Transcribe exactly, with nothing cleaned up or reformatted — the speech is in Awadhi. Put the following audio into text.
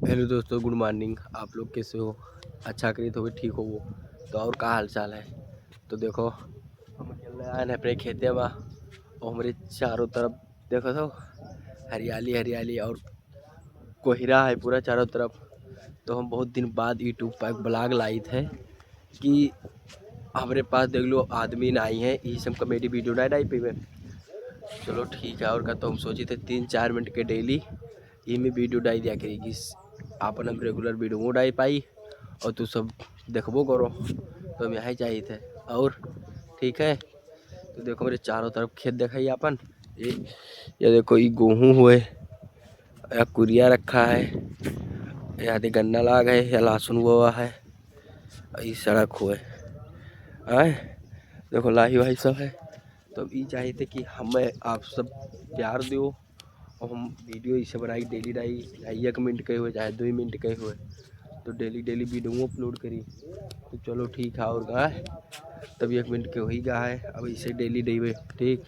हेलो दोस्तों, गुड मॉर्निंग। आप लोग कैसे हो? अच्छा करित होगे, ठीक होगो। तो और का हाल चाल है? तो देखो, हम अकेले आए हैं अपने खेते में, और हमरे चारों तरफ देखो तो हरियाली हरियाली और कोहरा है पूरा चारों तरफ। तो हम बहुत दिन बाद YouTube पर एक ब्लॉग लाइत है कि हमरे पास देख लो आदमी नाहीं है, यही सब कॉमेडी वीडियो ना डाल पेबे। चलो ठीक है, और का, तो हम सोचित है तीन चार मिनट के डेली इमे वीडियो डाल दिया करेगी, आपन हम रेगुलर वीडियो डाल पाई और तू सब देखबो करो। तो हम यही चाहित है। और ठीक है, तो देखो मेरे चारों तरफ खेत देखाई आपन। ये, ये देखो, ये गेहूँ हुए, या कुरिया रखा है, या दे गन्ना लाग है, या लहसुन बोआ है, और ये सड़क हुए। आए देखो, लाही वाही सब है। तो अब ई चाहित है कि हमें आप सब प्यार दियो, और हम वीडियो इसे बनाई डेली डाई, चाहे एक मिनट के हुए, चाहे दो मिनट के हुए, तो डेली डेली वीडियो अपलोड करी। तो चलो ठीक है, और का है, तब एक मिनट के हो ही गा है, अब इसे डेली देवे, ठीक।